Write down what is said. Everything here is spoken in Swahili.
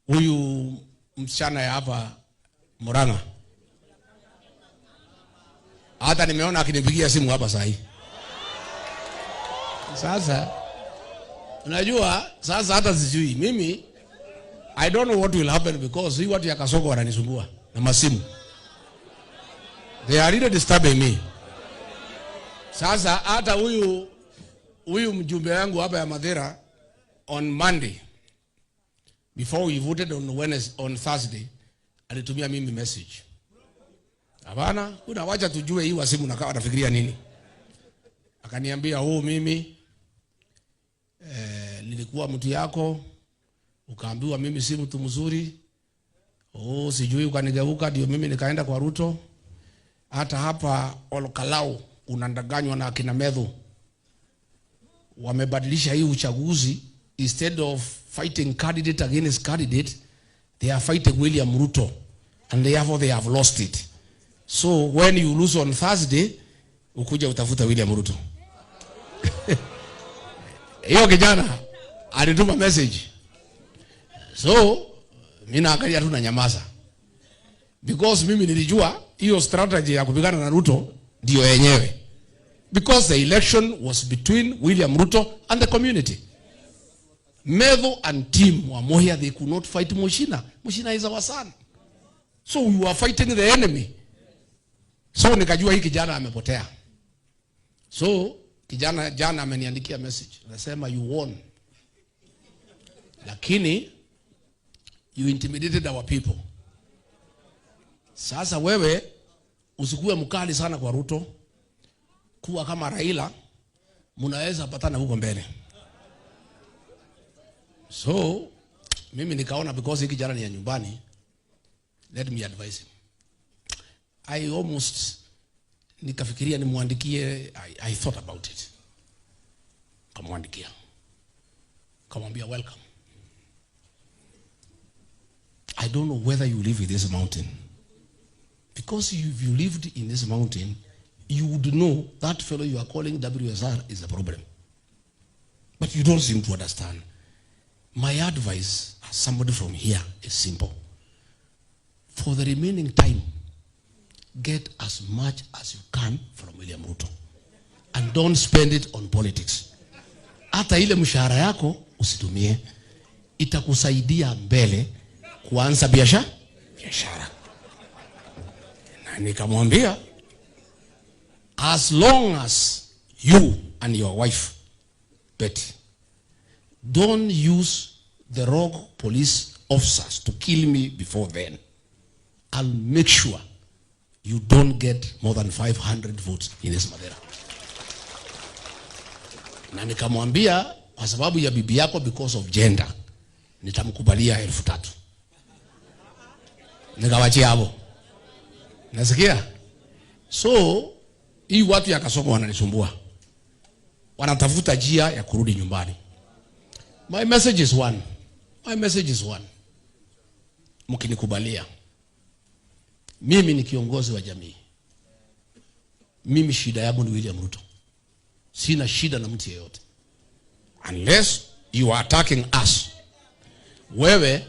Huyu msichana ya hapa Murang'a, hata nimeona akinipigia simu hapa saa hii. Sasa unajua, sasa hata sijui mimi, I don't know what will happen because hii watu ya Kasongo wananisumbua na masimu. They are really disturbing me. Sasa hata huyu mjumbe wangu hapa ya Mathira, on Monday before we voted on Wednesday, on Thursday, alitumia mimi message. Hapana, kuna wacha tujue hii wasimu nakaa wanafikiria nini. Akaniambia, "Oh, mimi nilikuwa mtu yako, ukaambiwa mimi si mtu mzuri. Oh, sijui ukanigeuka, ndio mimi nikaenda kwa Ruto. Hata hapa Olkalou unadanganywa na akina Methu. Wamebadilisha hii uchaguzi, instead of fighting candidate against candidate, they are fighting William Ruto and therefore they have lost it. So when you lose on Thursday, ukuja utafuta William Ruto." Hiyo kijana alituma message. So mimi naangalia tu na nyamaza. Because mimi nilijua hiyo strategy ya kupigana na Ruto ndio yenyewe. Because the election was between William Ruto and the community. Methu and team wa Muhia, they could not fight Muchina. Muchina is our son. So we were fighting the enemy. So nikajua hii kijana amepotea. So kijana jana ameniandikia message. Anasema, "You won. Lakini you intimidated our people. Sasa wewe usikuwe mkali sana kwa Ruto. Kuwa kama Raila, mnaweza patana huko mbele." So mimi nikaona because hii kijana ni ya nyumbani, let me advise him. I almost nikafikiria nimwandikie. I thought about it. Kamwandikia. Kamwambia, "Welcome. I don't know whether you live in this mountain. Because if you lived in this mountain, you would know that fellow you are calling WSR is a problem. But you don't seem to understand. My advice as somebody from here is simple. For the remaining time, get as much as you can from William Ruto. And don't spend it on politics. Hata ile mshahara yako usitumie, itakusaidia mbele kuanza biashara." Na nikamwambia, "As long as you and your wife Betty don't use the rogue police officers to kill me before then, I'll make sure you don't get more than 500 votes in this Mathira." Na nikamwambia, "Kwa sababu ya bibi yako, because of gender, nitamkubalia 3,000." Nikawachia hapo. Nasikia? So hii watu ya Kasongo wananisumbua, wanatafuta njia ya kurudi nyumbani. My message is one. My message is one. Mkinikubalia, mimi ni kiongozi wa jamii. Mimi shida yangu ni William Ruto. Sina shida na mtu yeyote. Unless you are attacking us. Wewe